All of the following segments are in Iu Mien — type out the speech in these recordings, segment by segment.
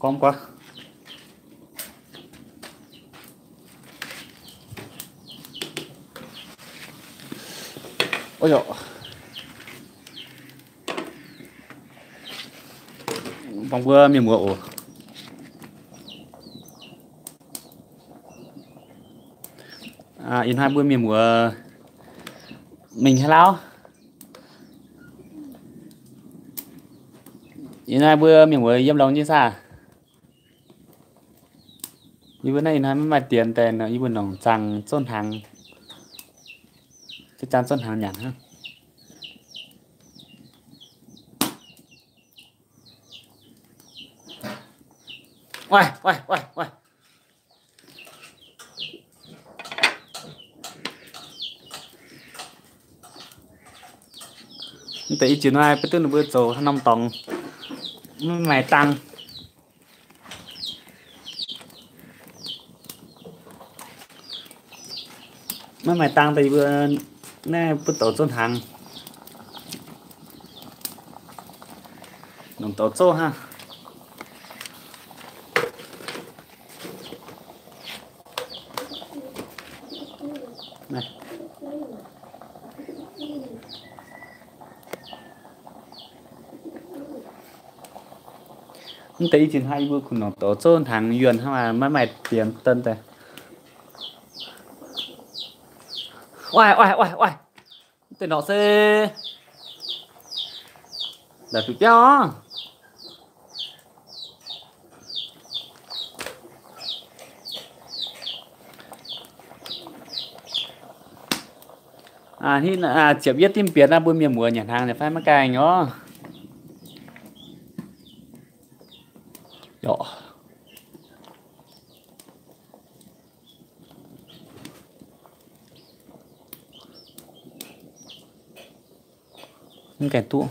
Borngz guaax. Ov, borngz mbuo mienh muoz oc. Ih hnoi mbuo mienh muoz mingh haaix lauh? Ih hnoi mbuo mienh muoz yiem longx nyei saah? Yie mbuo naaiv ih hnoi maiv maaih dienx daaih nor, yie mbuo nongc zaangc zouv hnaangx, zouv hnaangx nyanc hnangv. Oix, oix, oix, oix. Mv deix ih jiex nor, baav duqv ninh mbuo zoux haaix norm dorngx, maiv maaih dang. Maiv maaih dang daaih yie mbuo naaiv butv douz zouv hnaangx, nongc douz zouv hnangv. Mv deix ih jiex hnoi yie mbuo kuh nongc douz zouv hnaangx yuonh hnangv, maiv maaih dienx daaih. Oix, oix, oix, oix. Mv deix norqc se laaix fu'biauv. Ziepc yietv dimv bienx naaiv mbuo mienh muoz nyanc hnaangx fai maiv gaengh oc. Mv gaengh duqv.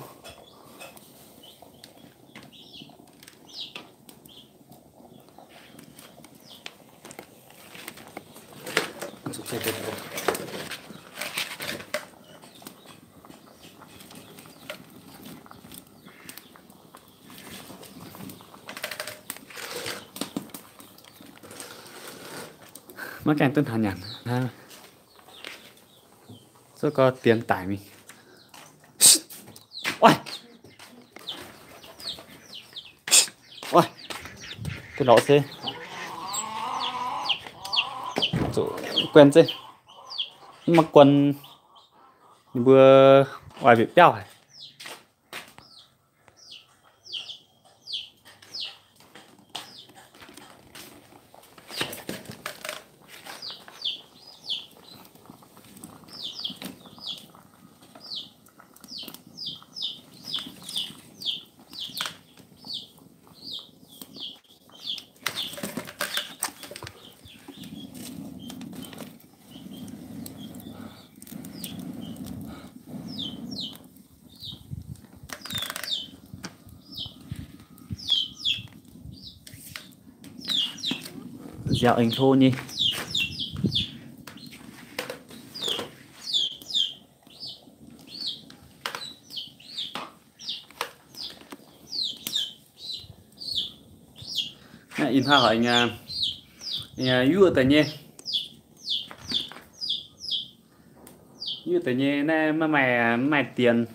Maiv gaengh duqv hnaangx nyanc. Zuov gau dienx daic mingh. Oix, oix, duqv lorz se. Zuqc guanh se, mv maaih guanh, ninh mbuo oix mbiaauc biauv haic. Nziaauc aengx hlo nyei. Naaiv ih hnoi haiz yuoqv daaih nyei, yuoqv daaih nyei naaiv maiv maaih, maiv maaih dienx.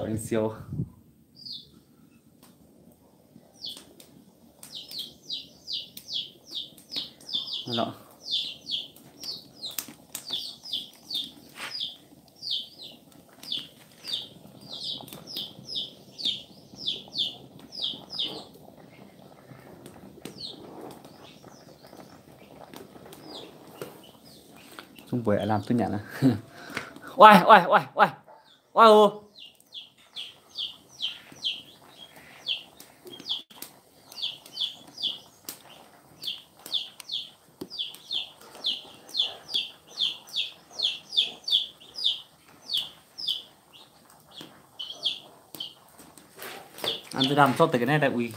Dorh siou. Zungv mbuo lamh duqv nyanc. Oix, oix, oix, oix, oix oc. An deix lamh zorqv deix ga'naaiv daaih uix.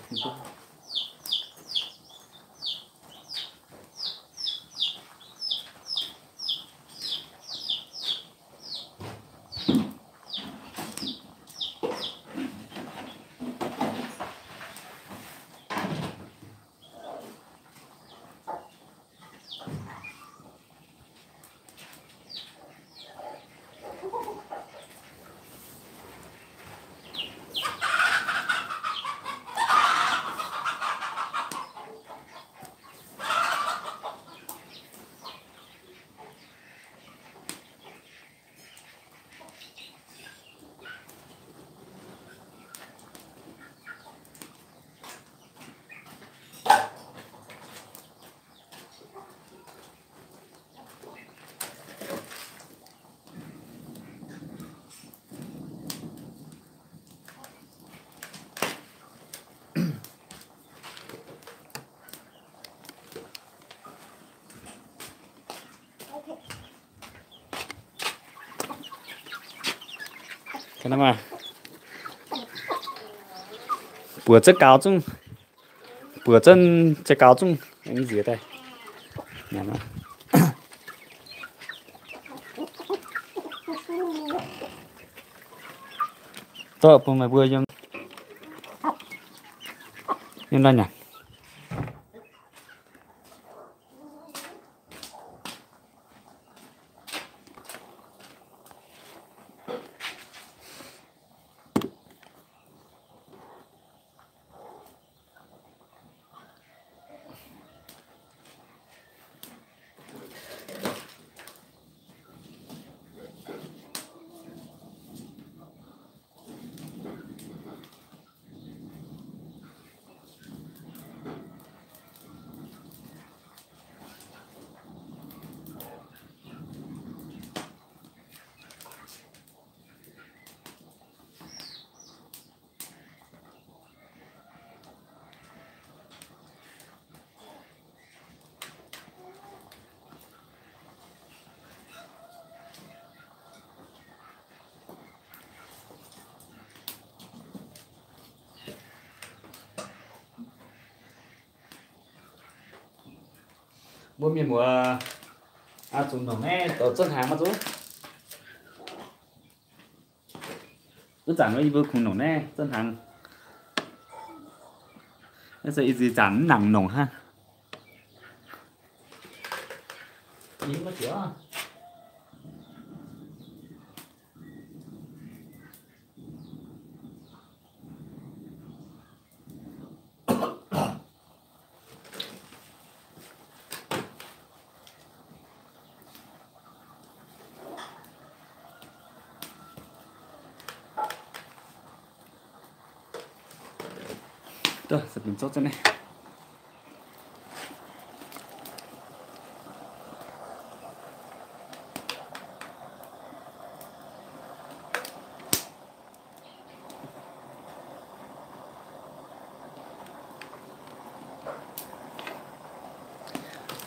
Buoz zunv gaux zungv, buoz zunv zeix gaux zungv, nziex daaih. Zorqv bun meih mbuo yiem, yiem ndau nyanc. Mbuo mienh muoz, zuqc nongc naaiv dorh zunv hnaangx maiv zuqc. Wuov zanc yie mbuo kungx nongc naaiv zunv hnaangx. Naaiv se ih zanc mv nangc nongc hnangv.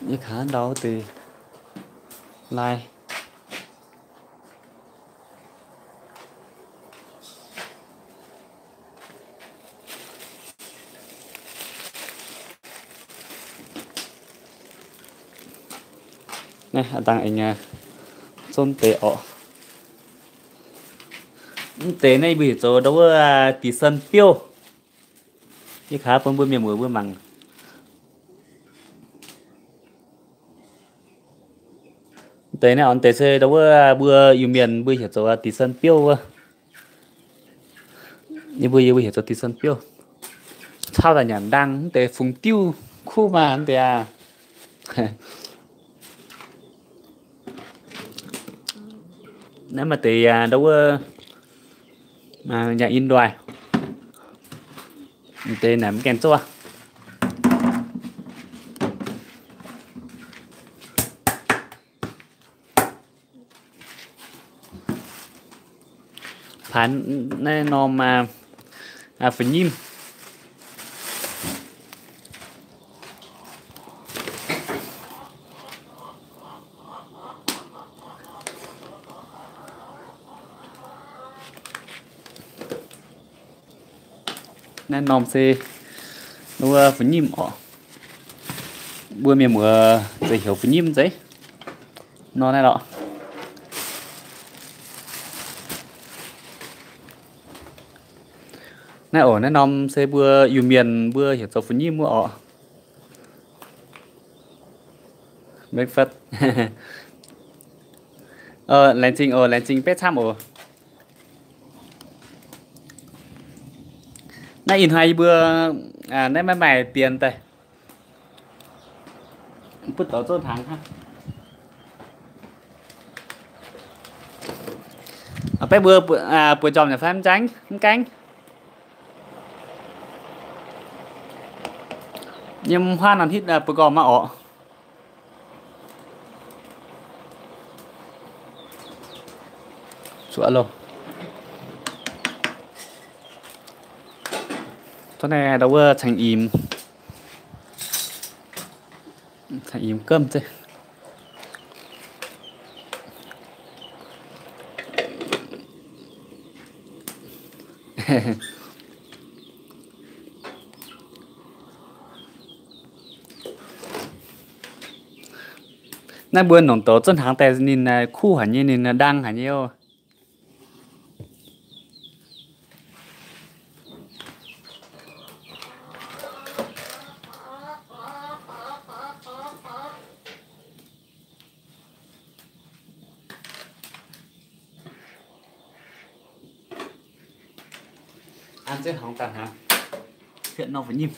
Yie kaav ndau deix lai. Naaiv a'dangh aengx zunv deix orqc. Mv deix naaiv mbuo heuc zoux ndau wuov dix cent biouv. Yie kaav bun mbuo mienh muoz mbuo mangc. Deix naaiv orqc, deix se ndau wuov mbuo Iu-Mienh mbuo heuc zoux dix cent biouv wuov. Yie mbuo, yie mbuo heuc zoux dix cent biouv. Cau daaih nyanc ndaangh, mv deix fungx diuv kuv maah, mv deix aac. Naaiv maaih deix yaac ndau wuov nyaanh in ndoih, deix naaic mv gaengh zuov. Paanx naaiv norm aa, aa, fu'nyimv. Naaiv norm se wuov fu'nyimv orqc. Mbuo mienh muoz zeix heuc fu'nyimv zeiz. Nor naaiv lorqc. Naaiv oc, naaiv norm se mbuo Iu-Mienh mbuo heuc zoux fu'nyimv wuov orqc. Breakfast. Laengz zingh oc, laengz zingh betv camv oc. Naaiv ih hnoi yie mbuo, aa, naaiv maiv maaih dienx daaih. Butv douz zouv hnaangx hnangv. Baeqv mbuo buoz-njormh nyei fai mv gaengh? Yiem huaav nor hitv buo gormh maiv orqc. Zuqc loh. Tov naaiv ndau wuov ceng imx, ceng imx gomv zeiv. Naaiv mbuo nongc douz zunv hnaangx daaih ninh kuv haic nyei, ninh ndang haic nyei oc. An ziex hnangv daaih hnangv, hietv nor fai nyim.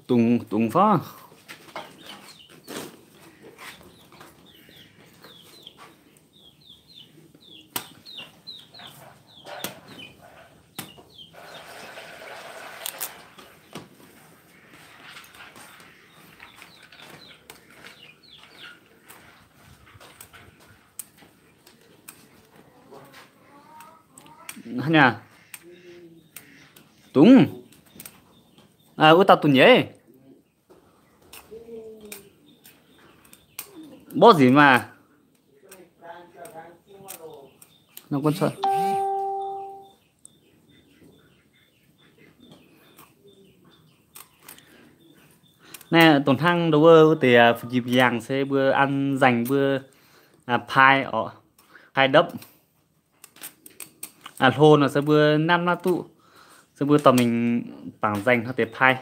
Dungz, dungz fai? Hnangv naaic. Dungz. Wuov dauh dungz nyei. Mborqv nzengc maah. Naaiv dongh hnangv ndo wuov, wuov deix fu-njiec yangh se mbuo an nzaeng mbuo pai oc, pai ndopv. Hlo nor se mbuo nanv maiv duqv, se mbuo dorh mingh bangc nzaeng hnangv deix pai.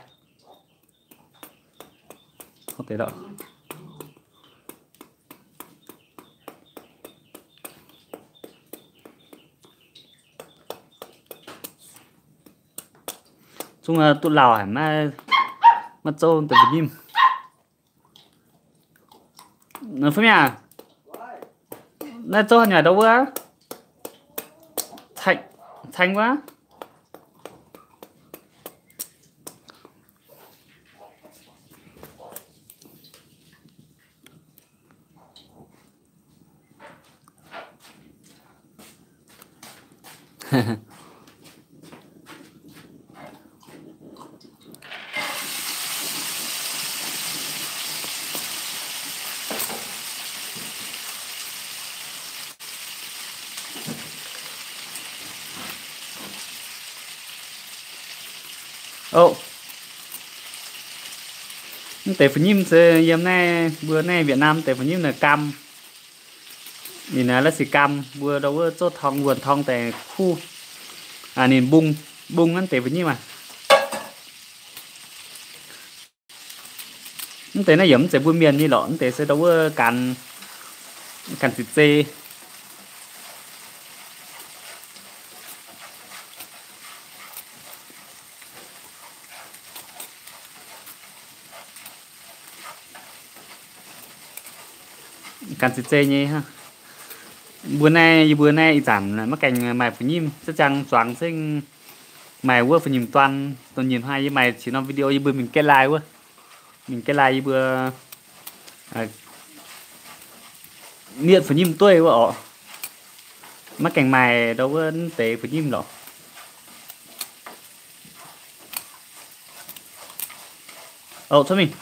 Zungv duqv lauh haic, maiv zouv deix fu-nyimv. Fuqv Miangh, naaiv zouv haaix nyungc ndau wuov? Caeng wuov. Ov, mv deix fu-nyimv se yiem naaiv mbuo naaiv Việt Nam deix fu-nyimv naaic gaam. Ninh naaiv la'sic gaam mbuo ndau wuov zouv torng wuonh torng daaih kuv, ninh mbung, mbung naaiv deix fu-nyimv aac. Mv deix naaiv yaac mv zeiz mbuo mienh nyei lorqc, mv deix se ndau wuov ganh, ganh ziqc zei. Ganh ziqc zei nyei hnangv. Mbuo naaiv, yie mbuo naaiv ih zanc maiv gaengh maaih fu-nyimv, za'gengh zuangx zengv maaih wuov fu-nyimv duan, dongh nyim hnoi yie maaih qiex norm video yie mbuo mingh gaeqv lai wuov, mingh gaeqv lai yie mbuo nietv fu-nyimv dueiv wuov orqc. Maiv gaengh maaih ndau wuov deix fu-nyimv lorqc. Ov, cuotv mingh.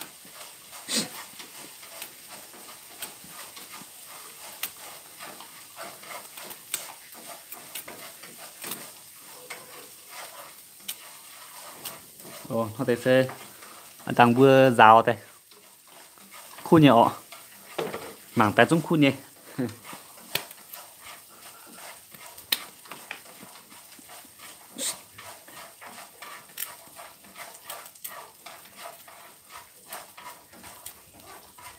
Hnangv deix se dangh mbuo nzaaux daaih kuv nyei orqc. Mangc daaih zungv kuv nyei.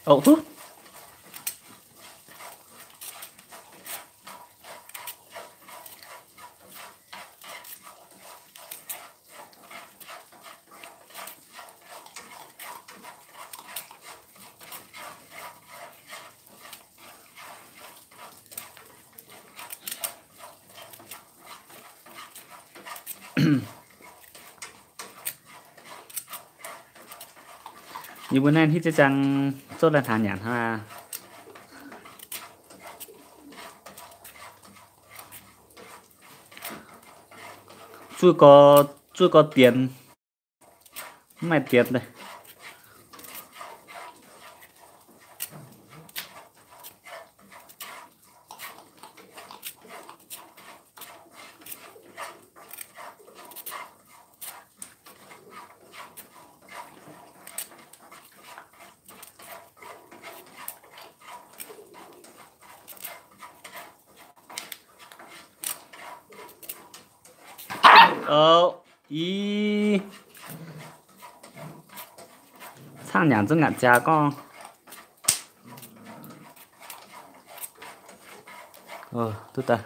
Ov, huv. Yie mbuo naaiv hitv ziex ziangh zouv lai hnaangx nyanc hnangv. Zuov gorx, zuov gorx dienx, mv maaih dienx daaih. Ov, i, caangv nyanc zungv nyanc jaax gorngv. Duqv daaih.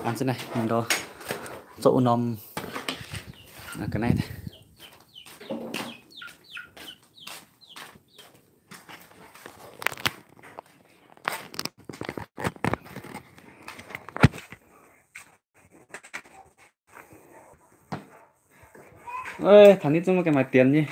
An zunv naaiv, mingh ndau zorqv wuov norm ga'naaiv. Taux nitv zungv maiv gaengh maaih dienx nyei.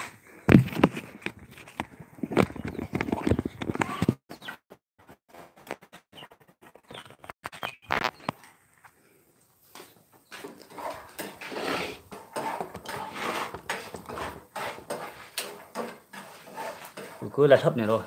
Guv guv laaih hlopv nyei loh.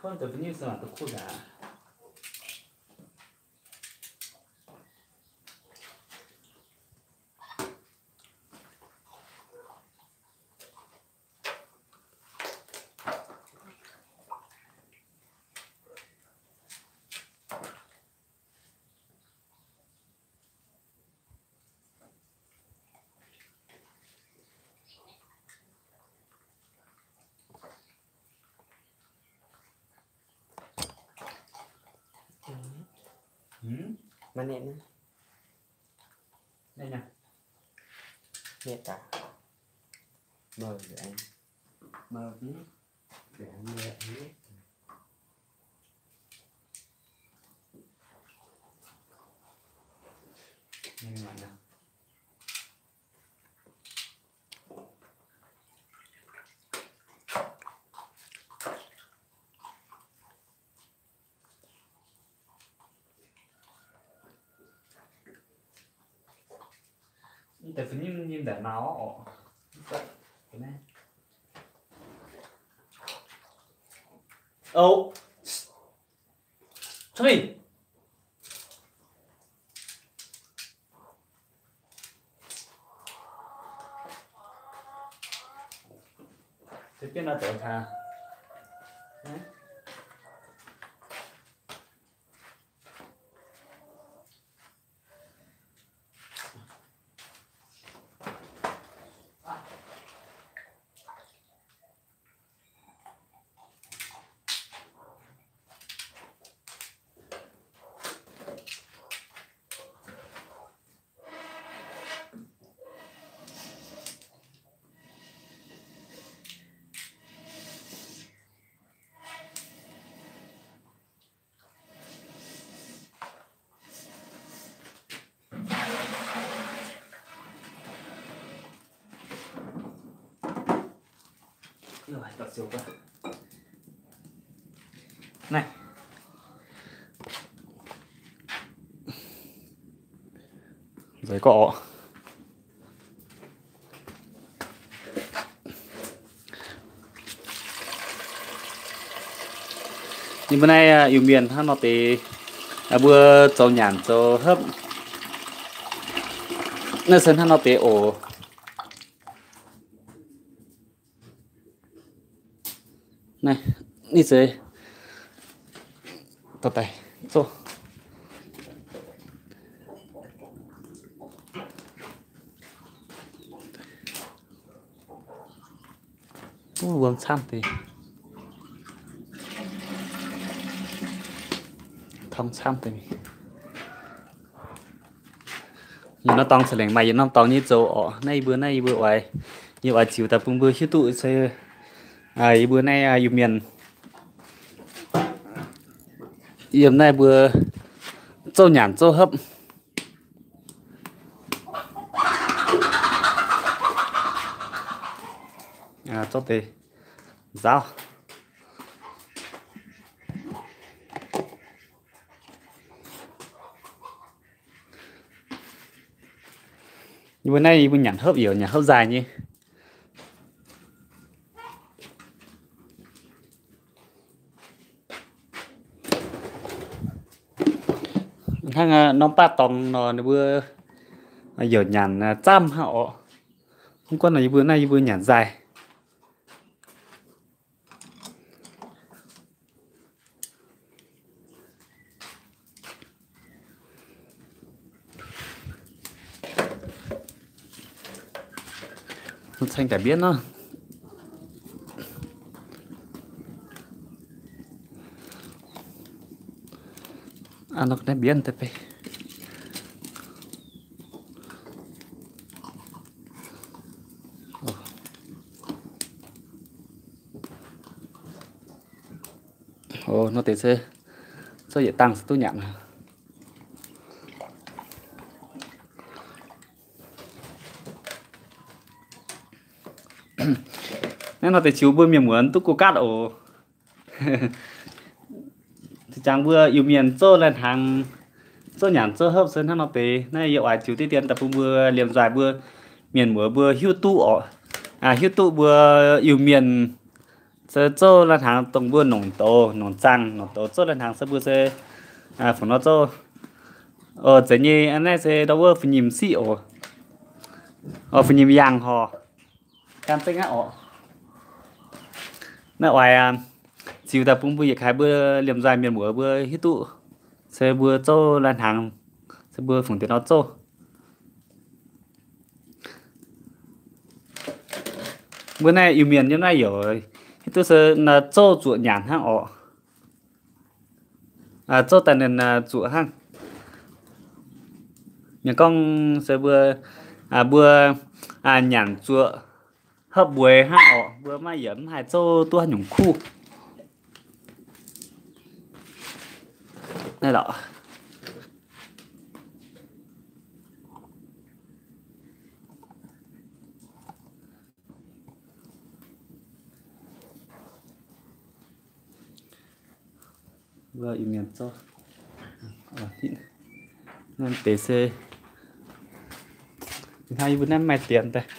Gorngv deix fai nyei se mangc duqv kuv aqv. Mv, maiv nitv naaiv. Nitv daaih. Mouh, mouh, mouh. Deix fai nyei, nyei ndaangc nau oc. Ov, cuotv mingh. Deix bienv nor douz taux. Naaiv. Nzengc gorqv oc. Ninh mbuo naaiv Iu-Mienh hnangv nor deix, mbuo zoux nyanc zoux hopv. Naaiv se hnangv nor deix oc. Naaiv, ninh se dorh daaih zoh. Wuom camv deix. Tong camv deix. Yietc norm dorngx ca'lengc maaih yietc norm dorngx nyei zoux orqc. Naaiv yie mbuo, naaiv yie mbuo oix, yie oix ziux daaih bun mbuo hiuv duqv se yie mbuo naaiv Iu-Mienh yiem naaiv mbuo zoux nyanc zoux hopv. Zorqv deix nzaaux. Yie mbuo naaiv yie mbuo nyanc hopv, yie nyanc hopv nzaaih nyei. Hnangv norm baav dorngx nor ninh mbuo youc nyanc zaamv hnangv orqc. Mv gunv nor yie mbuo naaiv yie mbuo nyanc nzaaih. Ceng daaih mbienv nor. Aa, nor naaiv mbienv deix beiv. Nor deix se, se yietc dangh se duqv nyanc. Naaiv nor deix ziux mbuo mienh muonz duqv go gaatv oc. Jangx mbuo Iu-Mienh zoux lai-hnaangx, zoux nyanc zoux hopv se hnangv nor deix. Naaiv yie oix ziux diqv dien daaih bun mbuo liemh nzaaih mbuo mienh muoz mbuo hiuv duqv orqc. Hiuv duqv mbuo Iu-Mienh se zouv lai-hnaangx dongh mbuo nongc douz, nongc zaangh, nongc douz zouv lai-hnaangx se mbuo se fungc nor zouv. Zeiz nyei, naaiv se ndau wuov fu nyim siqv oc. Fu nyim yaangh horc. Gan zengv aqv oc. Naaiv oix ziux daaih bun mbuo yietc kaaix mbuo liemh nzaaih mienh muoz mbuo hiuv duqv se mbuo zouv lai-hnaangx se mbuo fungc deix nor zouv. Mbuo naaiv Iu-Mienh yiem naaiv youc hiuv duqv se zouv zuoqc nyanc hnangv oc. Zouv daaih ninh zuoqc hnangv. Mienh gorngv se mbuo, mbuo nyanc zuoqc hopv mbueix hnangv oc. Mbuo maiv yaac mv haih zouv duqv haaix nyungc kuv. Naaiv lorqc. Mbuo Iu-Mienh zouv. Naaiv deix se hnangv yie mbuo naaiv maaih dien daaih.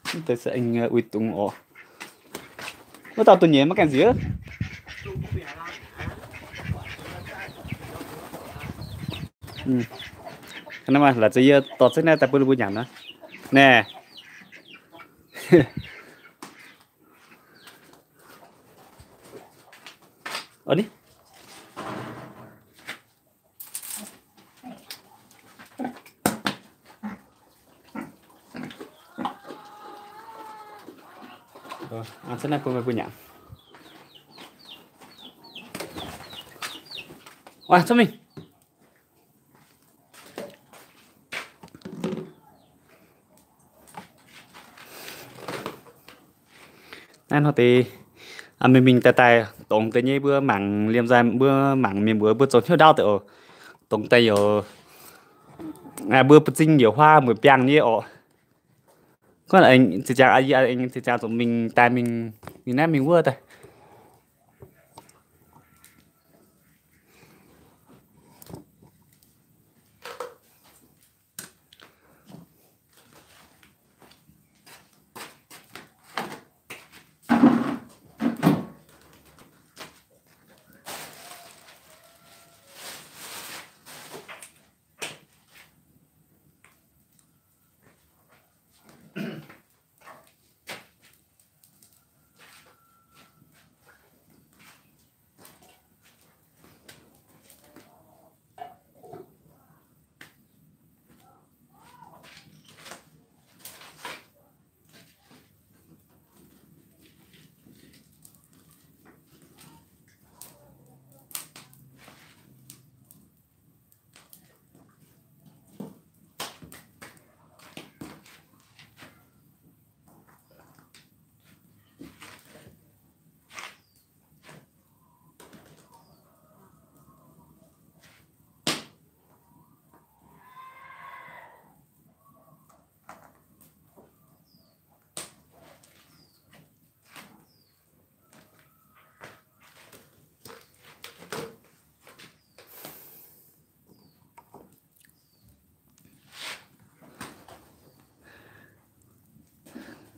Naaiv deix se aengx uix dungz oc. Wuov dauh duqv nyei maiv gaengh nziex. Laaix za'yie dorh zengv naaiv daaih bun ninh mbuo nyanc nor. Naaiv. Zengv naaiv bun meih mbuo nyanc. Aa, cong mingh. Naaiv nor deix, mingh mingh daaih daaih dongz deix nyei mbuo mangc liemh nzaaih mbuo mangc mienh mbuox mbuo zoux hnyouv ndaauv deix oc. Dongz daaih youc, mbuo buo zingh youc huaav mueic biangh nyei oc. Gorngv aengx zinh ziangx, aengx zinh ziangx zuqc mingh daaih mingh, mingh naaiv mingh wuov daaih.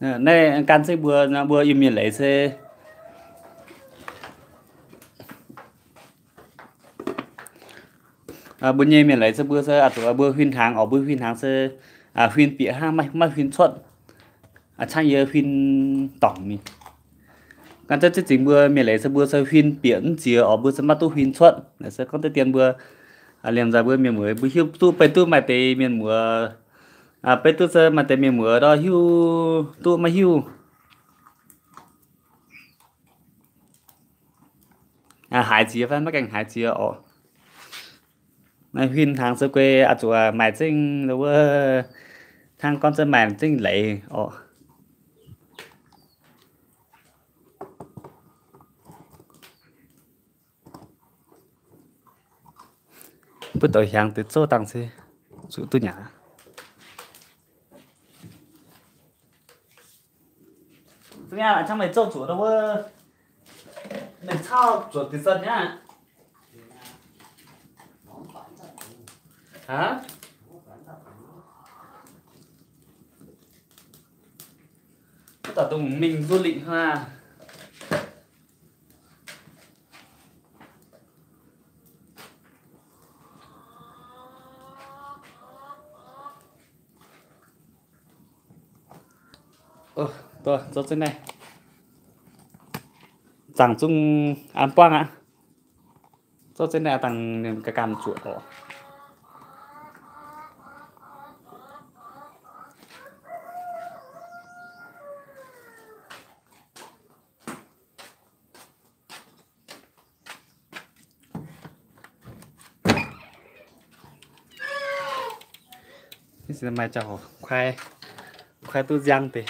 Naaiv gan zengv mbuo, mbuo Iu-Mienh leiz se mbuo nyei mienh leiz se mbuo se zuqc mbuo huin hnaangx oc, mbuo huin hnaangx se huin bieqc hnangv, maiv huin cuotv. Caangv yie huin dorngc mingh. Gan zengv zingh mbuo mienh leiz se mbuo se huin bieqc mv ziex oc, mbuo se maiv duqv huin cuotv. Naaiv se gorngv deix dien mbuo liemh nzaaih mbuo mienh muoz mbuo hiuv duqv, beiv duqv maaih deix mienh muoz, beiv duqv se maaih deix mienh muoz ndau hiuv duqv maiv hiuv. Haiz ziex fai maiv gaengh haiz ziex oc. Naaiv huin hnaangx se guei oix zuqc maaih zengv wuov, hnangv gorngv zengv maaih zengv leiz oc. Mbuo douz hiaangx deix zouv dangh se zuqc duqv nyanc. Zungv aqv, hnangv meih zouv zuoqc wuov, meih cauv zuoqc deix zanh aqv. Aa, wuov dauh dongh mingh du lingh hnangv. Zoux zengv naaiv, zaangc zungv an buangv aqv. Zoux zengv naaiv dangh ninh ganh ganh zuoqc oc. Maaih jauv-hoc kuaai, kuaai duqv nziang deix.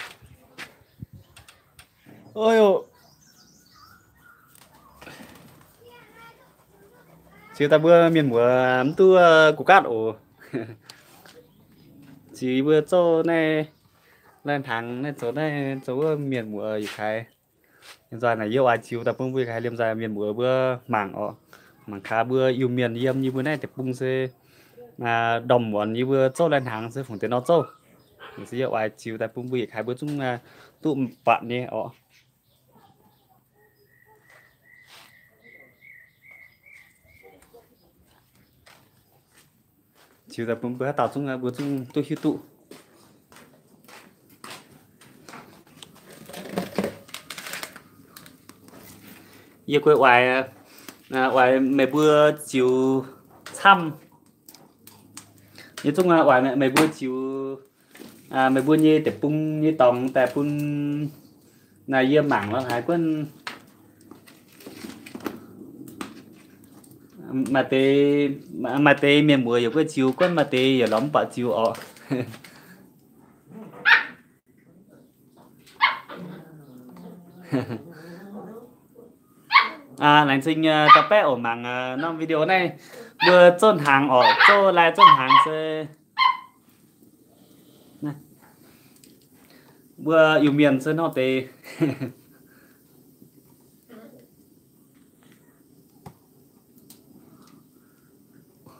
Ziux daaih mbuo mienh muoz mv duqv guv gaatv oc. Ziux yie mbuo zouv naaiv lai-hnaangx naaiv zoux naaiv zoux wuov mienh muoz yietc kaaix. Liemh nzoih naaic yie oix ziux daaih bun mbuo yietc kaaix liemh nzoih mienh muoz mbuo mangc oc. Mangc gaax mbuo Iu-Mienh yiem yie mbuo naaiv deic-bung se ndorm muonz yie mbuo zouv lai-hnaangx se fungc deix nor zouv. Se yie oix ziux daaih bun mbuo yietc kaaix mbuo zungv duqv buatc nyei oc. Ziux daaih bun mbuo haaix dauh zungv mbuo zungv duqv hiuv duqv. Yie guei oix, oix meih mbuo ziux camv. Yie zungv oix meih mbuo ziux meih mbuo nyei deic-bung nyei dorngx daaih bun naaiv yie mangc lorz haaix guonv. Maaih deix, maaih deix mienh muoz yaac guei ziux guonv, maaih deix yaac lorz mv baac ziux oc. Laengz zingh dauh baeqv oc, mangc norm video naaiv. Mbuo zouv hnaangx oc, zouv lai zouv hnaangx se mbuo Iu-Mienh se nor deix.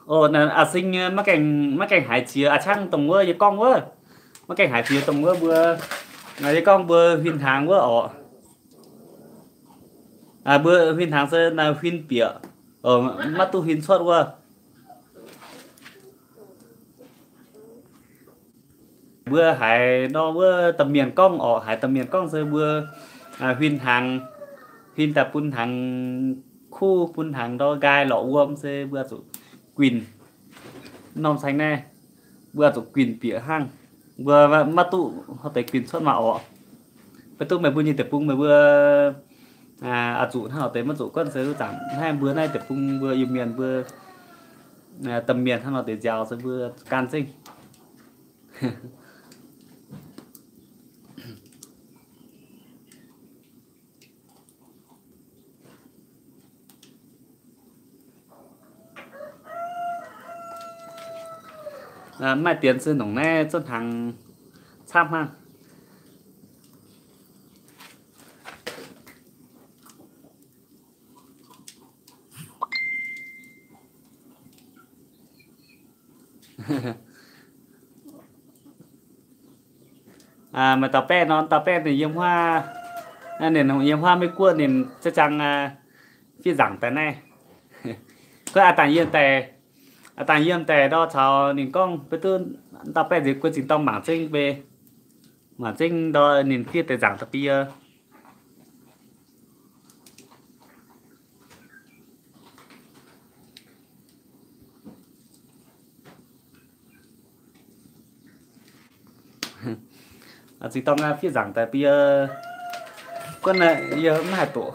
Aa sing, maiv gaengh haiz ziex, aa ciangv dongh wuov yie gorngv wuov, maiv gaengh haiz ziex dongh wuov mbuo, yie gorngv mbuo huin hnaangx wuov oc. Mbuo huin hnaangx se huin bieqc, maiv duqv huin cuotv wuov. Mbuo haiz nor wuov domh mienh gorngv oc, haiz domh mienh gorngv se mbuo huin hnaangx, huin daaih bun hnaangx kuv, bun hnaangx ndau nqaai lorqc wuom se mbuo zuqc guinh. Norm ceng naaiv mbuo zuqc guinh bieqc hnangv. Mbuo maiv duqv haaix deix guinh cuotv maah oc. Maiv duqv meih mbuo nyei deic-bung meih mbuo oix zuqc hnangv haaix deix maiv zuqc guonv se wuov zanc naaiv mbuo naaiv deic-bung mbuo Iu-Mienh mbuo domh mienh hnangv nor deix nziaaux se mbuo gan zengv. Maaih dienx se nongc naaiv zouv hnaangx camv hnangv. Maaih dauh baeqv nor, dauh baeqv ninh yiem huaav, ninh yiem huaav Meiv Guoqv ninh za'jang fiev nzaangc daaih naaiv. Kuv aa dangh yiem daaih, aa dangh yiem daaih ndor caux ninh gorngv beiv duqv dauh baeqv nziex guei zingh dorng mangc zengv bei, mangc zengv ndor ninh fiev deix nzaangc daaih bie. Zingh dorng fiev nzaangc daaih bie, guonv yie mv haih doqc.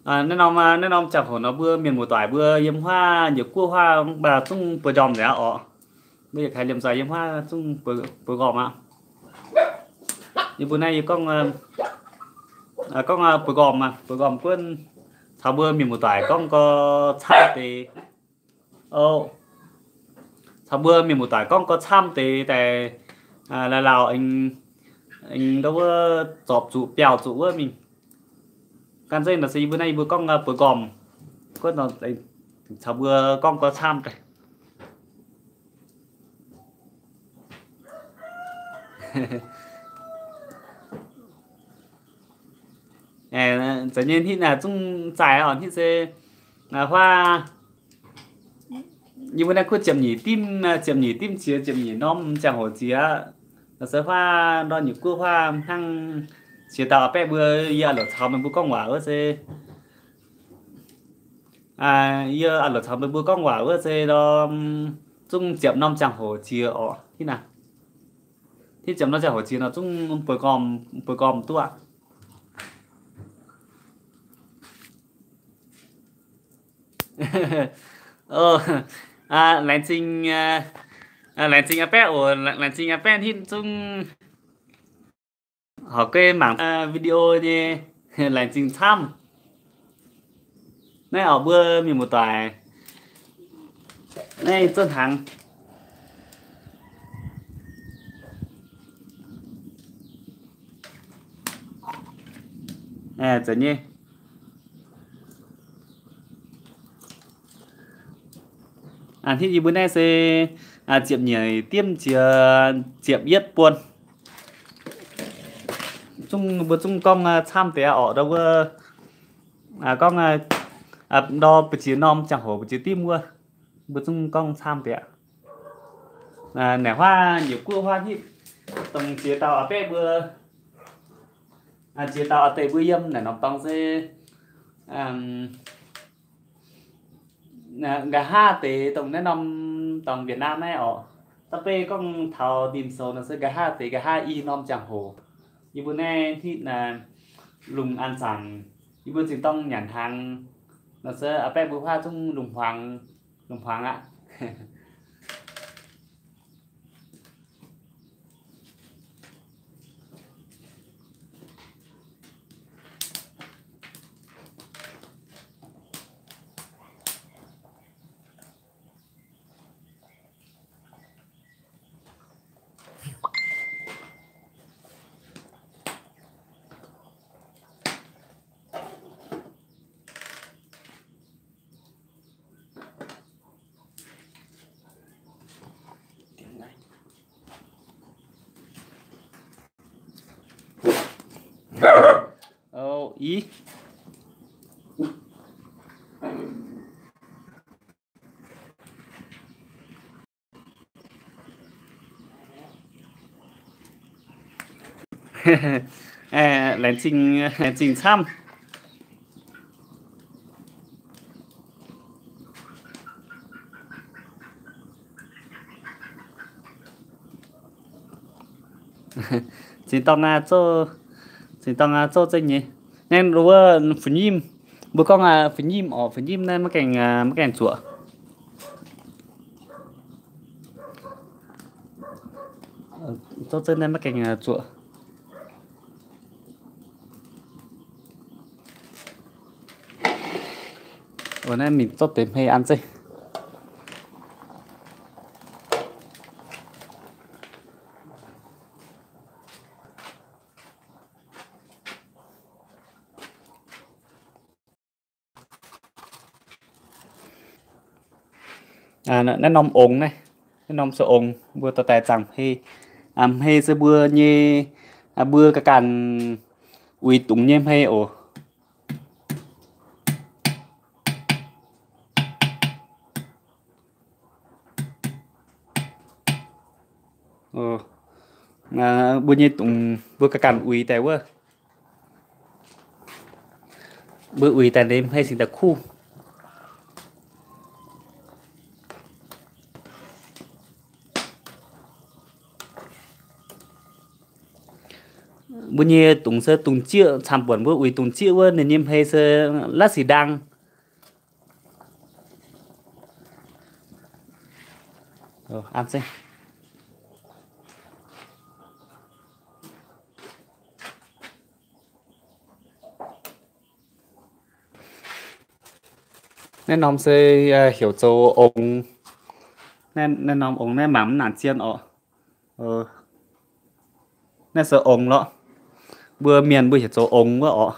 Naaiv norm, naaiv norm ziangh hoc nor mbuo mienh muoz-doic mbuo yiem huaav, njiec guoqv huaav mv baac zungv bueix njormh nzengc aqv oc. Mbuo yietc kaaix liemh zeih yiem huaav zungv bueix, bueix njormh aqv. Yie mbuo naaiv yie gorngv, gorngv bueix njormh, bueix njormh guonv caux mbuo mienh muoz-doic gorngv gau camv deix. Caux mbuo mienh muoz-doic gorngv gau camv deix daaih, lauh lauh aengx ndau wuov zorpc zuqc biauh zuqc wuov mingh. Gan zengv nor se yie mbuo naaiv yie mbuo gorngv bueix njormh, guonv caux mbuo gorngv gau camv daaih. Za'gengh hitv naaic zungv zaaic oc, hitv se huaav yie mbuo naaiv kuv ziepc nyeic dimv, ziepc nyeic dimv jiex, ziepc nyeic norm ziangh hoc jiex. La'sic huaav ndortv nyeic guoqv huaav hnangv, jiex dauh a'baeqv mbuo, yie a'loc caux meih mbuo gorngv waac wuov se, yie a'loc caux meih mbuo gorngv waac wuov se nor, zungv ziepc norm ziangh hoc jiex oc. Hitv ziepc norm ziangh hoc jiex nor zungv buo gormh, buo gormh duqv aqv. Laengz zingh, laengz zingh a'baeqv oc, laengz zingh a'baeqv hitv zungv horpc guei mangc video nyei, laengz zingh camv. Naaiv oc mbuo mienh muoz-doic, naaiv zunv hnaangx. Za'gengh hitv yie mbuo naaiv se ziepc nyeic dimv jiex ziepc yietv buonc. Zungv mbuo zungv gorngv camv deix oc, ndau wuov gorngv ndau ba'jiex norm ziangh hoc ba'jiex dimv wuov, mbuo zungv gorngv camv deix aqv. Naaic huaav nyeic guoqv huaav hitv, dongh jiex dauh a'baeqv mbuo, jiex dauh a'deix mbuo yiem naaic norm dorngx se nqa'haav deix dongh naaiv norm dorngx Việt Nam naaiv oc. Da'beiv gorngv taux Ninh Sou nor se nqa'haav deix nqa'haav i norm ziangh hoc. Yie mbuo naaiv hitv lungh an zanc, yie mbuo zinh dorng nyanc hnaangx nor se a'baeqv mbuo huaav zungv lungh hmuangx, lungh hmuangx aqv. Laengz zingh, laengz zingh camv. Zinh dorng, zinh dorng zouv zeiv nyei. Naaiv wuov fu'nyimv, mbuo gorngv fu'nyimv oc, fu'nyimv naaiv maiv gaengh, maiv gaengh zuoqc. Zouv zeiv naaiv maiv gaengh zuoqc. Naaiv mingh zorqv deix hmei an zeiv. Naaiv norm ongx naaiv, naaiv norm se ongx, mbuo dorh daaih zaangc hmei. Hmei se mbuo nyei, mbuo ga'ganh uix dungz nyei hmei oc. Mbuo nyei dungz mbuo ga'ganh uix daaih wuov. Mbuo uix daaih ninh hmei cingx daaih kuv. Mbuo nyei dungz se dungz zieqv camv-buonc, mbuo uix dungz zieqv wuov ninh nyei hmei se la'sic ndaang. Naaiv norm se heuc zoux ongx. Naaiv norm ongx naaiv mangc mv nangc zien oc. Naaiv se ongx lorqc. Mbuo mienh mbuo heuc zoux ongx wuov oc.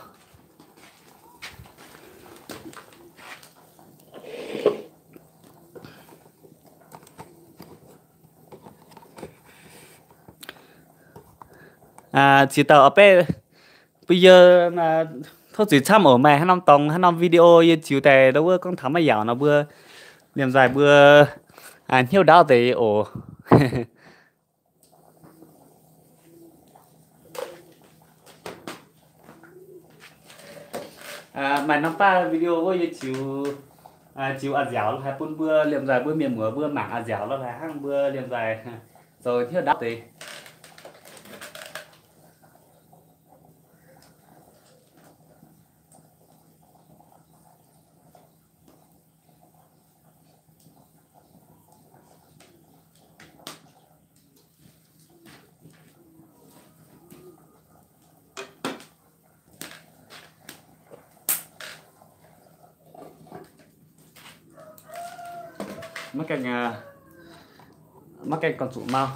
Ziex dauh a'baeqv bun yie Tov zuiz camv oc. Maaih haaix norm dorngx, haaix norm video yie ziux daaih ndau wuov gorngv taux maiv yaauc nor, mbuo liemh nzaaih mbuo hnyouv ndaauv deix oc. Maaih norm baav video wuov yie ziux, ziux a'nziaauc haiz bun mbuo liemh nzaaih mbuo mienh muoz mbuo mangc a'nziaauc lorh haic hnangv mbuo liemh nzaaih zoux hnyouv ndaauv deix. Maiv gaengh, maiv gaengh gorngv zuqc mau.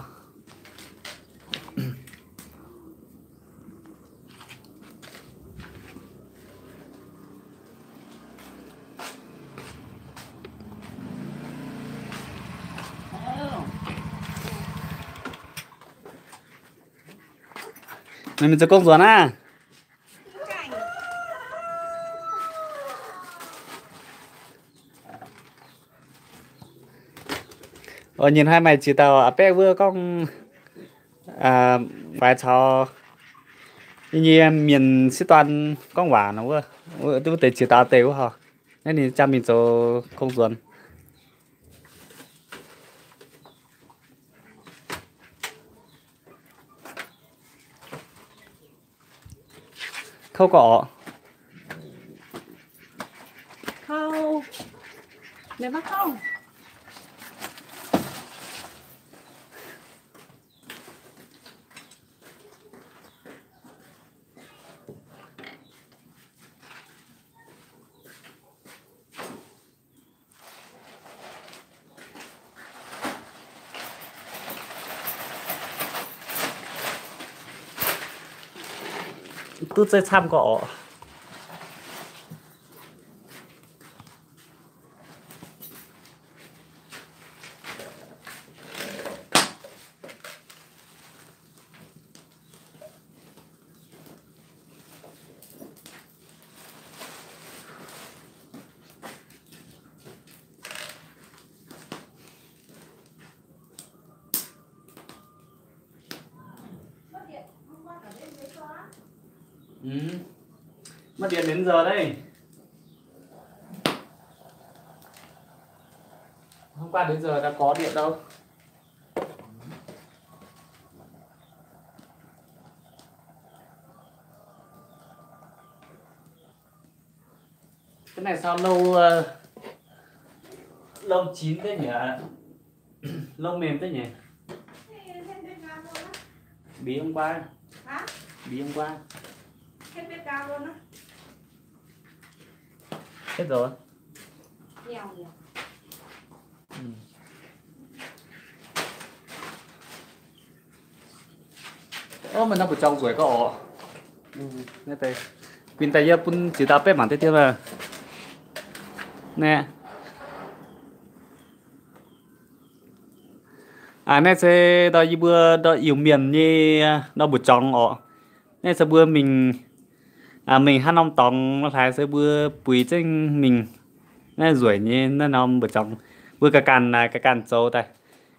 Meih mingh zoux gong nzuonx aqv. Oc, nyei hnoi maaih ziex dauh a'beiv wuov gorngv, faix caux yie nyei mienh sieqv dorn gorngv waac nor wuov, wuov deix ziex dauh deix wuov hor. Naaiv ninh jangx mingh zoux gong nzuonx. Kouv gau orqc. Kouv. Meih maiv kouv. Duqv zeiv camv gau orqc. Mất điện đến giờ đấy. Hôm qua đến giờ đã có điện đâu. Cái này sao lâu, ờ, lâu chín thế nhỉ? Lâu mềm thế nhỉ? Bí hôm qua. Hả? Bí hôm qua. Hết bếp ga luôn á. Hết rồi. Nghèo nhỉ? Ơ, meih nor mbu'zorng nzueic gau orqc. Guinh daaih yie bun ziex dauh betv mangc deix dien. Naaiv, naaiv se ndau yie mbuo ndau Iu-Mienh nyei nor mbu'zorng orqc. Naaiv se mbuo mingh, mingh haaix norm dorngx lorh haaix se mbuo buix zengv mingh. Naaiv nzueic nyei naaiv norm mbu'zorng. Mbuo ga'ganh, ga'ganh zoux daaih,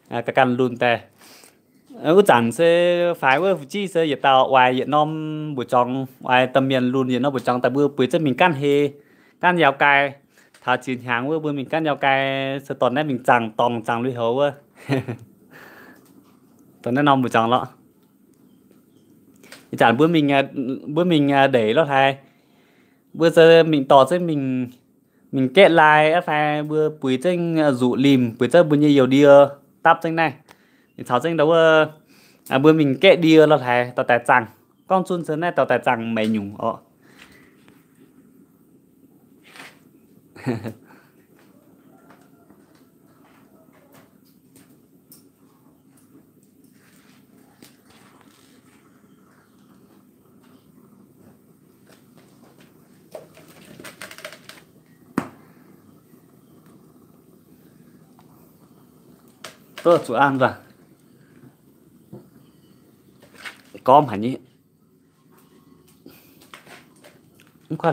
ga'ganh lunh daaih. Wuov zanc se faix wuov fu'jueiv se yietc dauh oix yietc norm mbu'zorng, oix domh mienh lunh yietc norm mbu'zorng daaih mbuo buix zengv mingh gaanv hei, gaanv yau gai. Taux ziex hnyangx wuov mbuo mingh gaanv yau gai se dorh naaiv mingh zaangc dorngx zaangc lui-houx wuov. Dorh naaiv norm mbu'zorng lorqc. Ih zanc mbuo mingh, mbuo mingh ndeic lorh haaix, mbuo se mingh dorh zengv mingh, mingh gaeqv lai aqv fai mbuo buix zengv nzuqc limh, buix zengv mbuo nyei youh ndie dapv zengv naaiv. Caux zengv ndau wuov, mbuo mingh gaeqv ndie lorh haaix dorh daaih zaangc. Gorngv zunv se naaiv dorh daaih zaangc maiv nyungc orqc. Duqv zuqc an nzangc. Gormx haic nyei. Mv Mv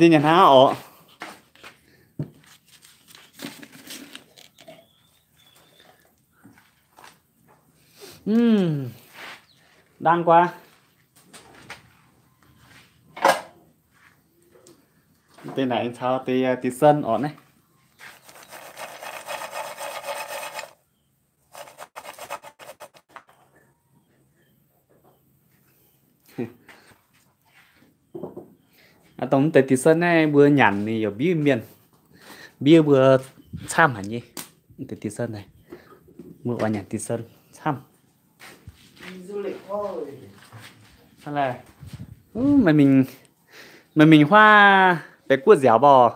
deix nyanc hnaangx oc. Hm, dang guaax. Deix naaic caux deix, deix sen orqc naaiv. Dongh mv deix deix sen naaiv mbuo nyanc ninh yaac mbiv mienh, mbiv mbuo camv haic nyei. Mv deix deix sen naaiv, mbuo oix nyanc deix sen camv. Meih mingh, meih mingh huaav Baeqc Guoqv nziaauc mborqc.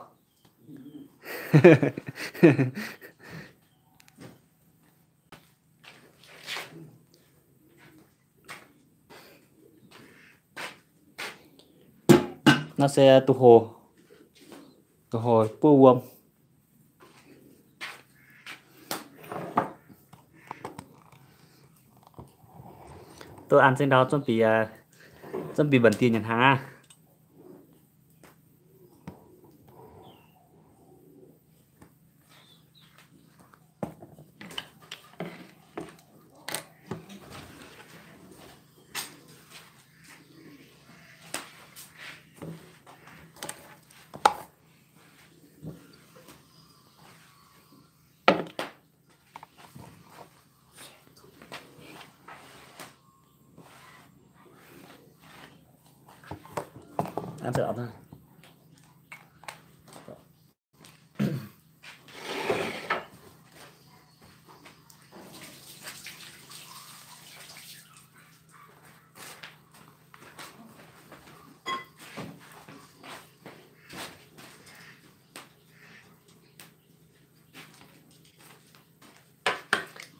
Naaiv se duqv hoc, duqv hoc buov wuom. Duqv an zengv ndau, zorqv bieqc, zorqv bieqc mbuonx dieh nyanc hnaangx aqv.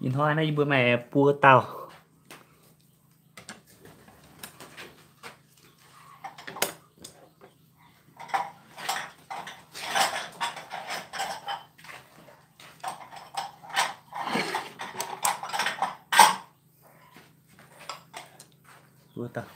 Ih hnoi naaiv yie mbuo maaih buo dauh. Buo dauh.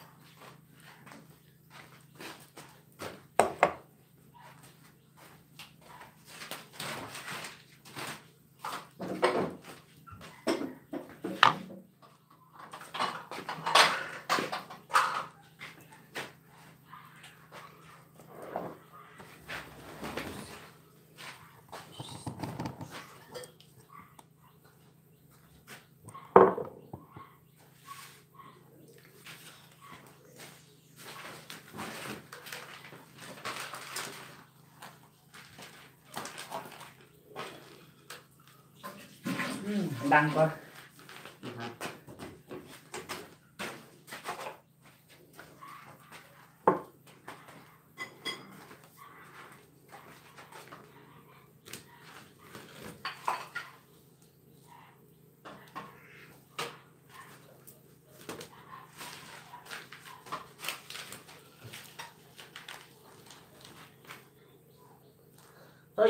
Dang guaax.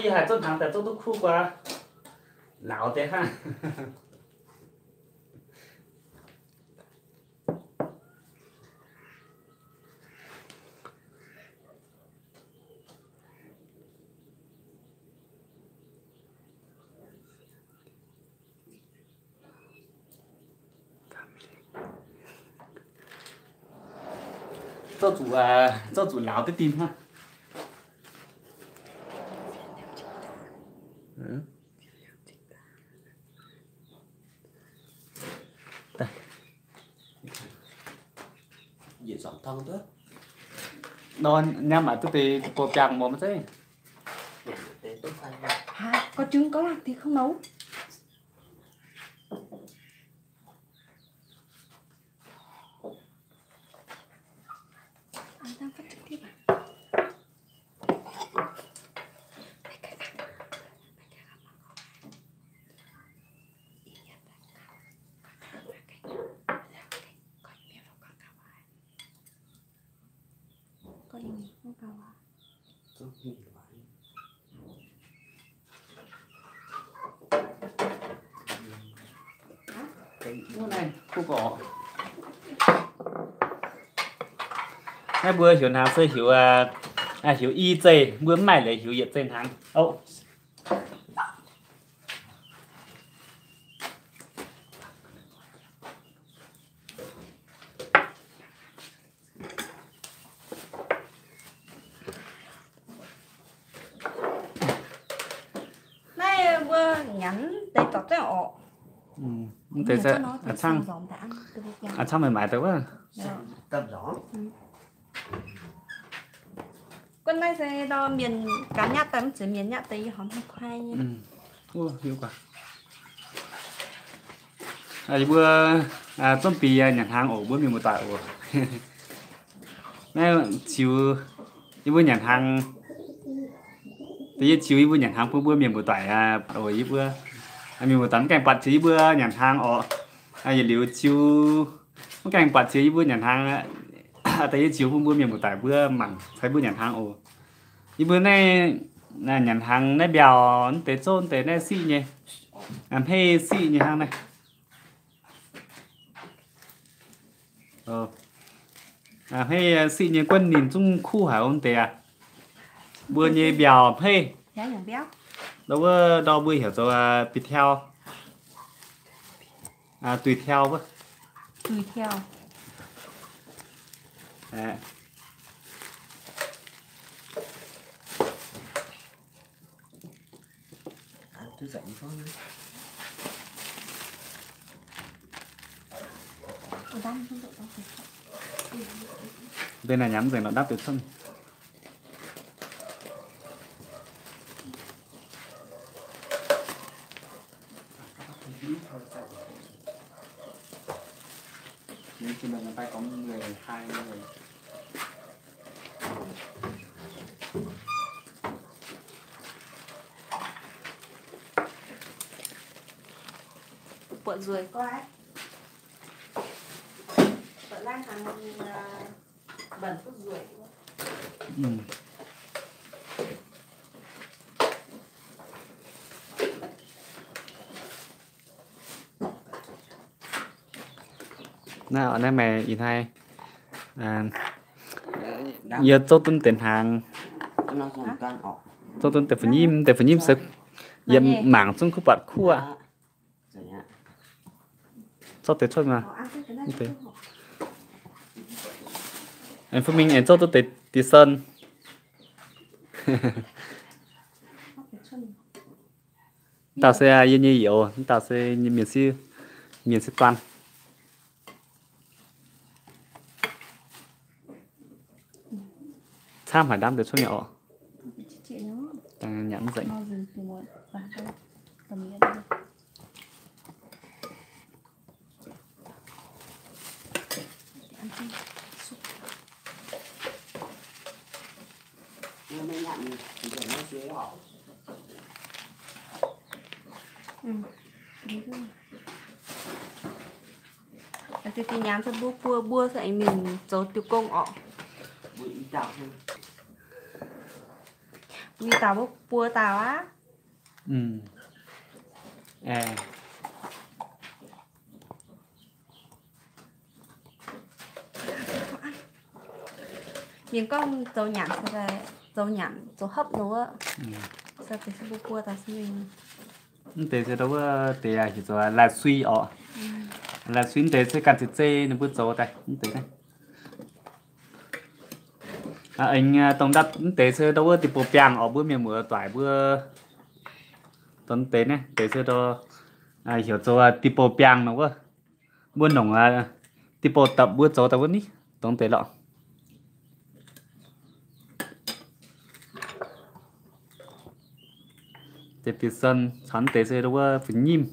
Yie haiz zouv hnaangx daaih zouv duqv kuv guaax, lauz deix hnangv. Zorqv zuqc, zorqv zuqc lauz deix dinh hnangv. Nor nyam maiv duqv deix buoz biangh muoz maiv zeiz. Hả? Có trứng có lắc thì không nấu. À, đang phát trực tiếp à? Có gì không vào à? Naaiv mbuo heuc hnaangx se heuc, heuc i zeih, mbuo mv maaih leiz heuc yietc zeih hnaangx. Naaiv mbuo nyanc deix zorc zengv orqc. Mv deix se a'cangv, a'cangv meih maaiz deix wuov. Guov naaiv se ndau mienh ganh nyatv daaih, mv zeiz mienh nyatv deix, yie horpc haaix kuaai nyei. Yie mbuo zungv bieqc nyanc hnaangx oc, mbuo mienh muoz-doic oc. Naaiv ziux yie mbuo nyanc hnaangx, da'yietv ziux yie mbuo nyanc hnaangx bun mbuo mienh muoz-doic oc. Yie mbuo mienh muoz-doic mv gaengh buatc ziux yie mbuo nyanc hnaangx orqc. Yietc liuz ziux mv gaengh buatc ziux yie mbuo nyanc hnaangx, da'yietv ziux bun mbuo mienh muoz-doic mbuo mangc caux yie mbuo nyanc hnaangx oc. Yie mbuo naaiv nyanc hnaangx naaiv mbiauh mv deix zouv mv deix naaiv siqv nyei, hmei siqv nyei hnangv naaiv. Hmei siqv nyei guonv ninh zungv kuv haic mv deix aqv. Mbuo nyei mbiauh hmei, ndau wuov ndau mbuo heuc zoux bi tiau, duih tiau wuov. Deix naaic nyanc mv nzengc nor ndapv deix cuotv. Buatc nzueic guai. Buatc lai hnaangx, buatc nzueic. Naaiv, naaiv meih ih hnoi yie zouv duqv deix hnaangx, zouv duqv deix fu'nyimv, deix fu'nyimv se yietc mangc zungv kuv buatc kuv. Zorqv deix cuotv maah. Aengx fun mingh aengx zorqv duqv deix die sen. Mv dauh se yie nyei youz, mv dauh se mienh sieqv, mienh sieqv daan. Camv haic ndamv deix cuotv nyei orqc. Nyanc mv nzengc. Deix deix nyanc se mbuo buo mbuo se aengx mingh zoux diuh gong orqc. Mbuo i dauh mbuo buo dauh aqv. Mienh gorngv zoux nyanc, zoux nyanc zoux hopv nor wuov, se deix se mbuo buo dauh se mingh. Mv deix se ndau wuov deix heuc zoux lai sui orqc. Lai sui mv deix se ganh zeiz zei ninh mbuo zoux daaih mv deix naaiv. Aengx dongh ndapv mv deix se ndau wuov diqc bou biangh orqc, mbuo mienh muoz-doic mbuo dongh mv deix naaiv deix se ndau heuc zoux diqc bou biangh nor wuov. Mbuo nongc diqc bou dapc mbuo zoux daaih wuov ni, dongh mv deix lorqc. Deix diqc sen caux mv deix se ndau wuov fu'nyimv.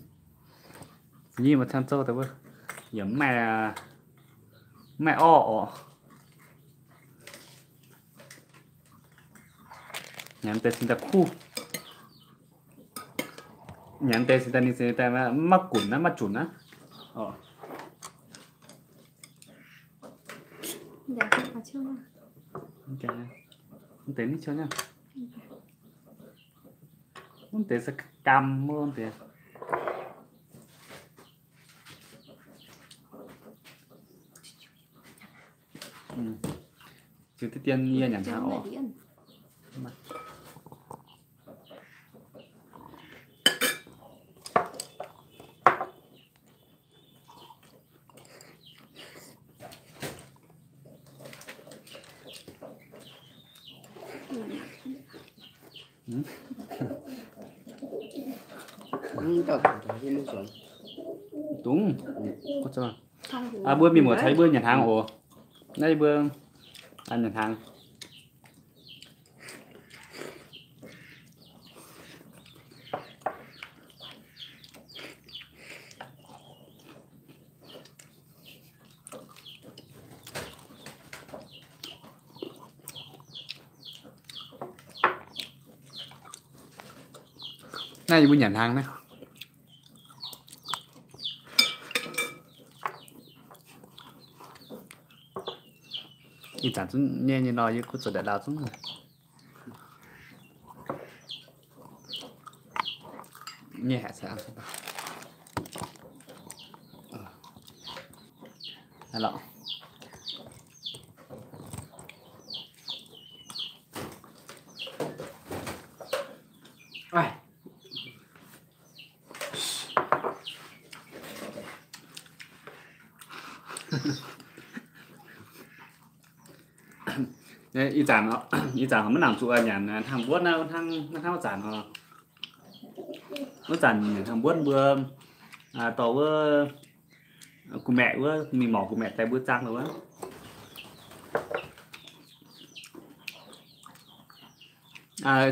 Fu'nyimv mbuo camv zouv daaih wuov, yaac mv maaih, mv maaih orv orqc. Nyanc deix cingx daaih kuv. Nyanc deix cingx daaih ninh cingx daaih maiv gunc aqv, maiv junc aqv. Mv deix mv ciou nyei. Wuov deix se gam wuov deix. Ziux deix dien yie nyanc hnaangx oc. Dungx. Mbuo mienh muoz caux yie mbuo nyanc hnaangx oc. Naaiv yie mbuo nyanc hnaangx. Naaiv yie mbuo nyanc hnaangx naaiv. Ih zanc zungv nyei nyei nor, yie kuv zoux ndaaih ndau zungv. Nyei haic caux. Ih zanc, ih zanc maiv nangc zuqc nyanc hnangv mbuonv naaiv, hnangv wuov zanc oc. Wuov zanc nyanc hnangv mbuonv mbuo dorh wuov gu'maeqc wuov, mingh morc gu'maeqc daaih mbuo zaang loh wuov.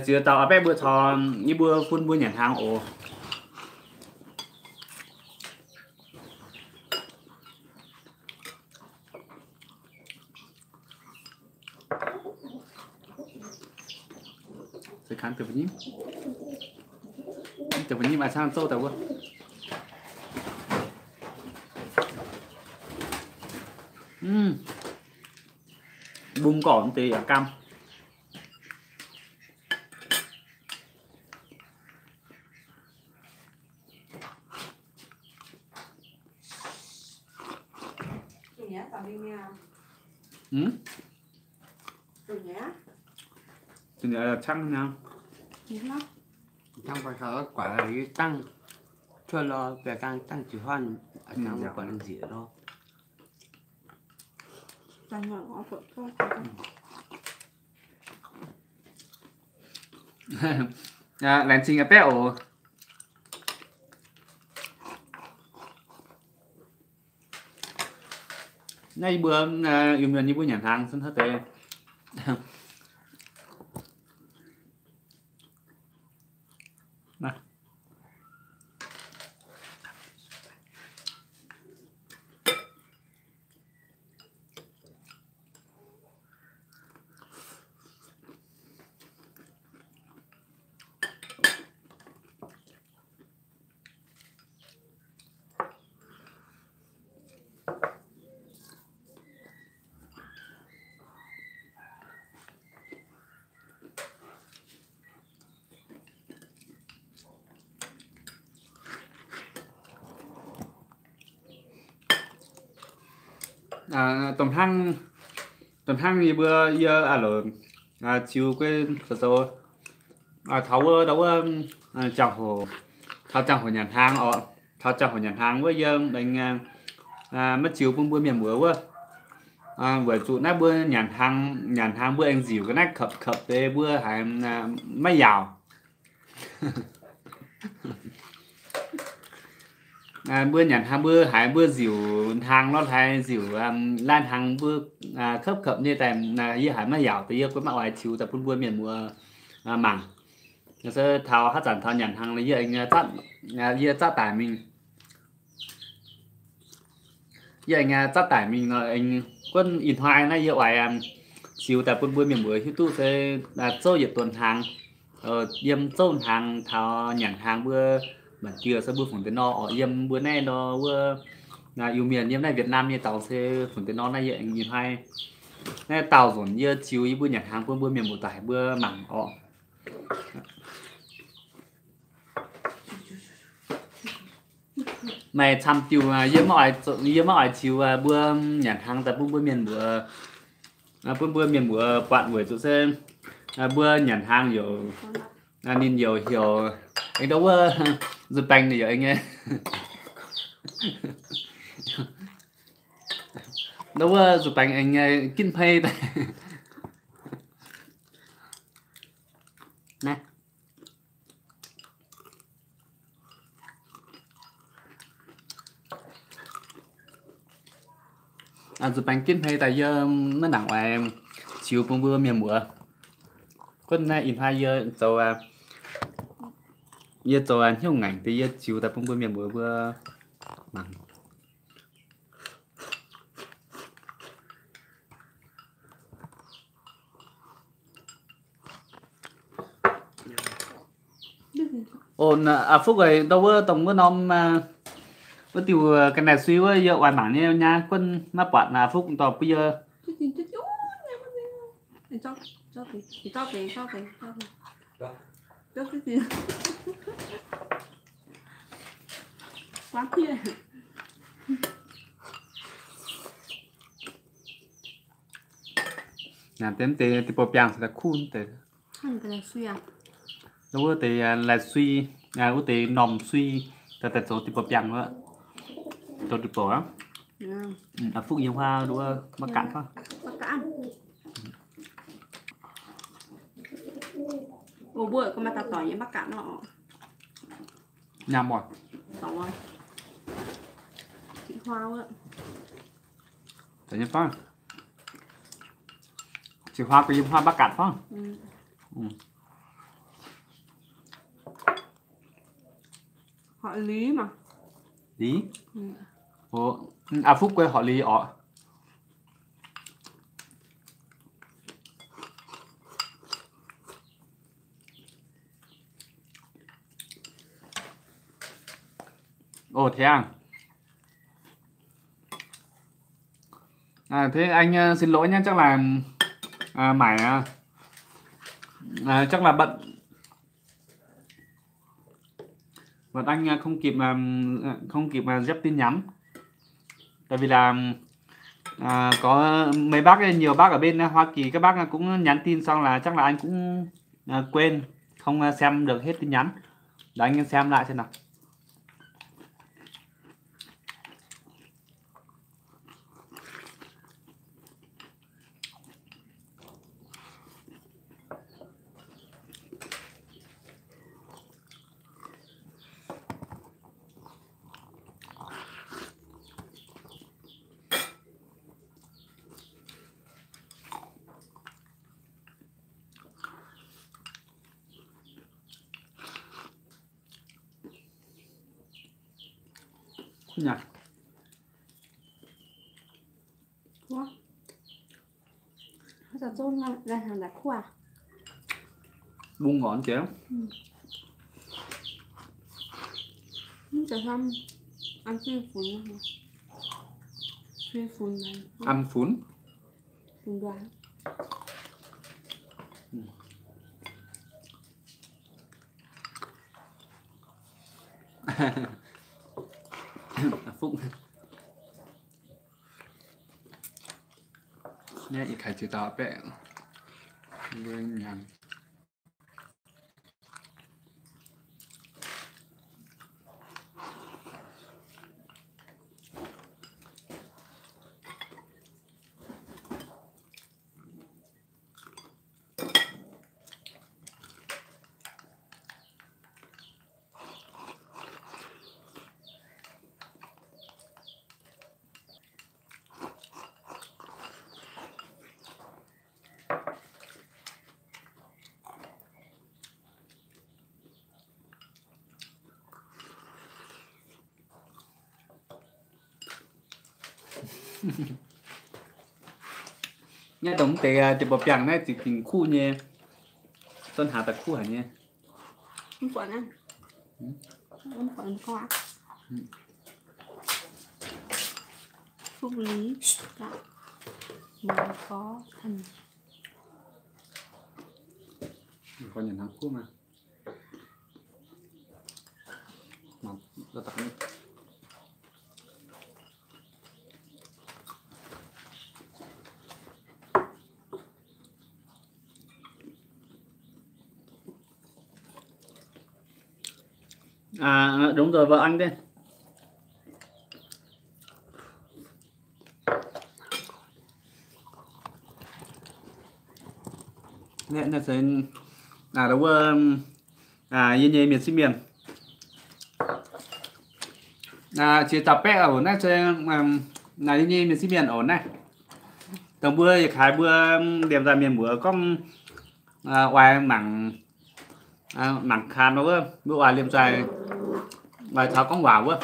Ziex dauh oix baeqv mbuo caux yie mbuo bun mbuo nyanc hnaangx oc. Se kangv deix nyim, deix nyim maaih cangv zouv daaih wuov. Mbung gorqv deix yaac gamh. Cangv nyei. Cangv baac kaux guaaic dangh cuotv lorh, biaa dangh dangh jiex huaanh, cangv guaaic nzieqc lorh. Laengz zingh aqv baeqv oc. Naaiv yie mbuo, Iu-Mienh yie mbuo nyanc hnaangx cun haaix deix. Domh hnangv, domh hnangv yie mbuo yie a'loc ziux guei zoux, taux wuov, taux wuov ziangh hoc, taux ziangh hoc nyanc hnaangx oc, taux ziangh hoc nyanc hnaangx wuov yie aengx maiv ziux bun mbuo mienh muoz wuov. Weic zuqc naaiv mbuo nyanc hnaangx, nyanc hnaangx mbuo aengx nziuc ga'naaiv kopv-kopv deix mbuo haiz maiv yaauc. Mbuo nyanc hnaangx mbuo haiz mbuo nziuc hnaangx lorh haiz nziuc laai hnaangx mbuo kopv-kopv nyei daaih yie haiz maiv yaauc deix yie guei maiv oix ziux daaih bun mbuo mienh muoz mangc. Se taux haaix zanc taux nyanc hnaangx yie, yie zatv daic mingh. Yie aengx zatv daic mingh nor, aengx gunv ih hnoi naaiv yie oix ziux daaih bun mbuo mienh muoz hiuv duqv se zouv yietc donx hnaangx, yiem zouv hnaangx taux nyanc hnaangx mbuo mangc diuh se mbuo fungc deix nor oc. Yiem mbuo naaiv nor wuov Iu-Mienh yiem naaiv Việt Nam nyei dorngx se fungc deix nor naaiv yie aengx ih hnoi naaiv daauh nzunc yie ziux yie mbuo nyanc hnaangx bun mbuo mienh muoz doic mbuo mangc oc. Maaih camv diuh, yie maiv oix ziux mbuo nyanc hnaangx daaih bun mbuo mienh mbuox, bun mbuo mienh mbuox buatc weic zuqc se mbuo nyanc hnaangx youc ninh youc heuc aengx ndau wuov nzuih baengx ninh youc aengx nyei, ndau wuov nzuih baengx aengx nyei ginv hmei daaih. Nzuih baengx ginv hmei daaih yie maiv nangc oix ziux bun mbuo mienh mbuox. Gunv naaiv ih hnoi yie zoux, yie zoux hnyouv ngaengc deix yie ziux daaih bun mbuo mienh mbuox mbuo mangc. Ov, Fuqv, ndau wuov dongh wuov norm wuov diuh ga'naaiv sui wuov yie oix mangc nyei nyei, gunv maiv buatc Fuqv dorh bun yie. Naaiv deix, deix buo biangh daaih kuv deix. Wuov deix laih sui, wuov deix normh sui, daaih zoux deix buo biangh wuov, zoux deix buo. Fuqv yiem huaav wuov maiv gaatv fai? Nyaam oc. Ziqc huaav gu'nyuoz yiem huaav maiv gaatv fai? Horqc liz maah. Liz? Aa, Fuqv guei horqc liz oc. Ov, thế à? Thế anh xin lỗi nhé, chắc là mãi, chắc là bận. Và anh không kịp, không kịp, à, rep tin nhắn. Tại vì là, à, có mấy bác, nhiều bác ở bên Hoa Kỳ, các bác cũng nhắn tin xong là chắc là anh cũng, à, quên, không, à, xem được hết tin nhắn. Để anh xem lại xem nào. Kuv nyei. Bung ngorc jiex. Ăn funx. Fuqv. Naaiv ih kaaix ziex dauh baeqv nyanc. Naaiv dongh mv deix, deix ba'biangh naaiv ziqc dingc kuv nyei. Zunv hlaax daaih kuv haic nyei. Mangc gaax nyanc hnangv kuv maah. Mangc gaax. Đúng rồi, vợ anh đây. Naaiv se wuov yie nyei mienh sieqv mienh. Ziex dauh baeqv oc, naaiv se yie nyei mienh sieqv mienh oc naaiv. Dongh mbuo yietc kaaix mbuo liemh nzaaih mienh muoz gorngv oix mangc, mangc kaan wuov, mbuo oix liemh nzaaih, oix taux gorngv waac wuov.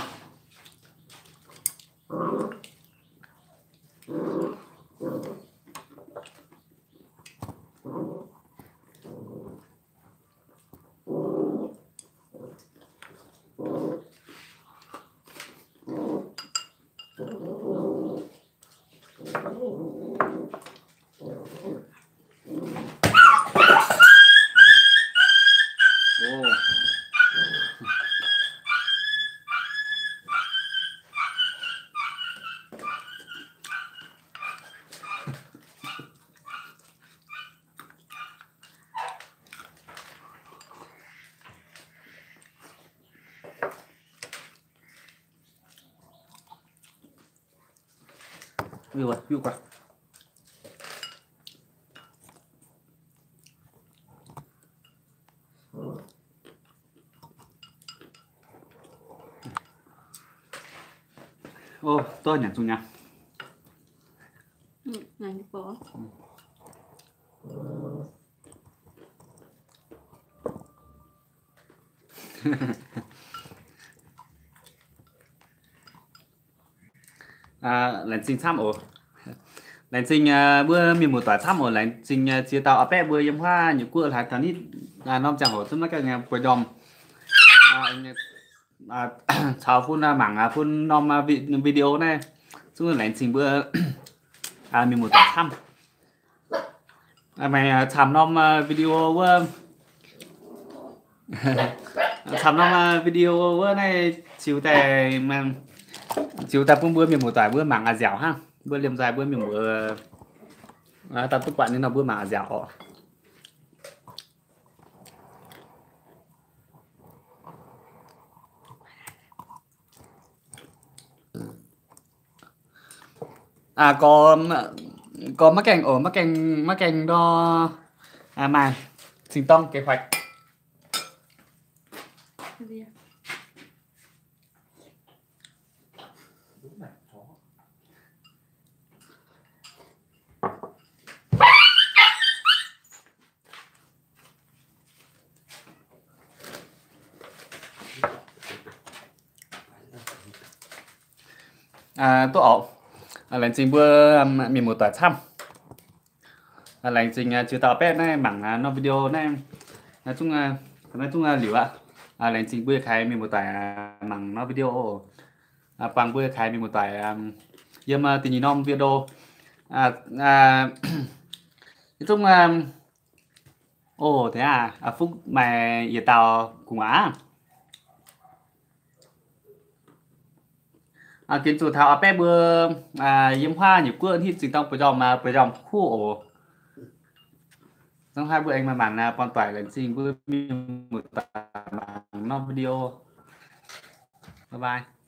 Ô, tôi nhắn tin nha. Laengz zingh camv oc. Laengz zingh mbuo mienh muoz-doic camv oc. Laengz zingh ziex dauh a'baeqv mbuo yiem huaav nyei guoqv hlaax taux nitv norm ziangh hoc zungv maiv gaengh bueix ndorm caux bun mangc bun norm video naaiv. Zungv laengz zingh mbuo mienh muoz-doic camv. Meih camv norm video wuov, camv norm video wuov naaiv ziux daaih, ziux daaih bun mbuo mienh muoz-doic mbuo mangc a'nziaauc hnangv. Mbuo liemh nzaaih mbuo mienh muoz daaih duqv buatc ninh nor mbuo mangc a'nziaauc oc. Gorx maiv gaengh oc, maiv gaengh, maiv gaengh ndor maaih zingh dorng geh hoic. Duqv oc. Laengz zingh mbuo mienh muoz-doic camv. Laengz zingh ziex dauh baeqv naaiv mangc norm video naaiv, naaiv zungv liuz aqv. Laengz zingh mbuo yietc kaaix mienh muoz-doic mangc norm video oc. Buangh mbuo yietc kaaix mienh muoz-doic yiem da'nyeic norm video. Zungv oc, fuqv maaih yietc dauh gu'nguaaz aqv. Ginv zuqc taux a'baeqv mbuo yiem huaav nyei guoqv hitv zingh dorng bueix ndorm, bueix ndorm kuv oc. Hnangv naaiv mbuo aengx maaih maanc buangh doic, laengz zingh mbuo mienh muoz-doic mangc norm video. Bye bye.